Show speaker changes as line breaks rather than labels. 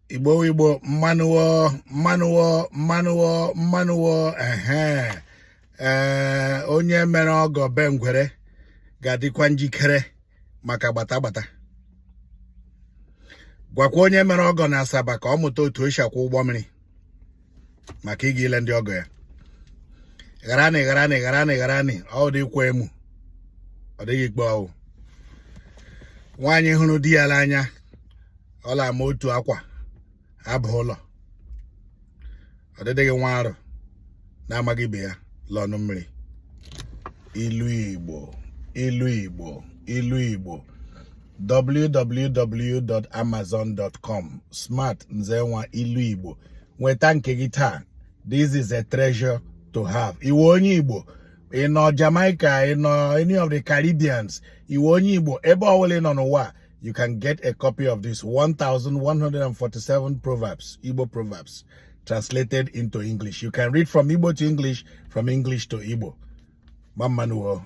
Igbo, Igbo, mmanụwo, mmanụwo, mmanụwo, mmanụwo. Ehe, ee, onye mere ọgọ be ngwere ga-adịkwa njikere maka gbata gbata. Gwakwa onye mere ọgọ na Asaba ka ọ mụta otu esi akwọ ụgbọ mmiri maka ịga ile ndị ọgọ ya. Gharanị, gharanị, gharanị, gharanị. Ọ dị ịkwa emu, ọ dịghị ikpe ọwụ. Nwaanyị hụrụ di ya n'anya, ọ na-ama otu akwa aba ụlọ. Ọ dịdịghị nwa arụ na-amaghị ibe ya lọnụ mmiri. Ilu Igbo, ilu Igbo, ilu Igbo. www.amazon.com, Smart Nzenwa, Ilu Igbo. Nweta nke gị taa. This is a treasure to have. Iwe onye Igbo, ị nọ Jamaica, ị nọ any of the Caribbeans, iwe onye Igbo, ebe ọbụla ị nọ n'ụwa, you can get a copy of this 1147 proverbs, Igbo proverbs translated into English. You can read from Igbo to English, from English to Igbo. Mma mma nụ o.